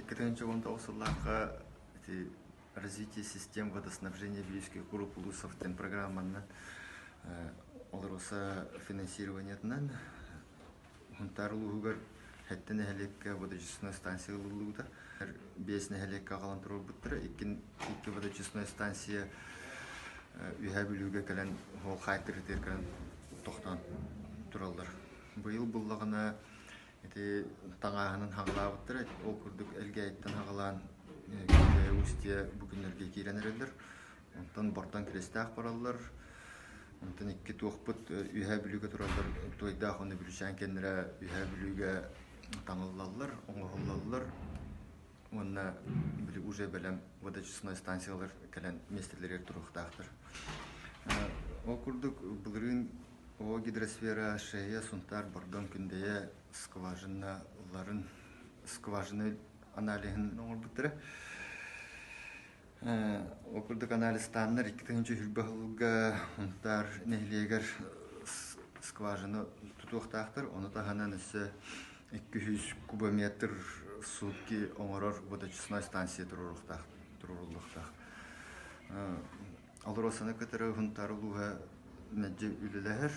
2019 сыллаахха ити развитие систем водоснабжения Вилюйских групп улусов диэн программанан АЛРОСА финансированиетынан Сунтаар улууһугар сэттэ нэһилиэккэ водочистной станция ылыллыбыта. Биэс нэһилиэккэ аҕалан туруорбуттара. Икки водочистной станция Үөһээ Бүлүүгэ кэлэн ол хаайтырытыгар кэлэн тохтоон тураллар. Быйыл буллаҕына ити таҥааһынын хаҕалаабыттара. Ол курдук Элгээйиттэн хаҕалаан Устье бу күннэргэ киирэн эрэллэр. Онтон Бортон Крестээх бараллар. Онтон икки туохпут Үөһээ Бүлүүгэ тураллар. Туойдаах уонна Бүлүүчээн кэннэрэ Үөһээ Бүлүүгэ таҥыллаллар, оҥоһуллаллар уонна били уже бэлэм водочистной станциялар кэлэн миэстэлэригэр туруохтаахтар. Ол курдук былырыын О гидросфера Шея, Сунтаар, Бордоҥ, Күндэйэ скважиналарын скважина аналиһын оҥорбуттара. Ол курдук анализтааннар 2020 сылга Сунтаар нэһилиэгэр скважина тутуохтаахтар. Ону таһынан өссө 200 кубометр сутки оҥорор водочистной станция туруоруллуохтаах. АЛРОСАны кытары Сунтаар улууһа мэлдьи үлэлэһэр.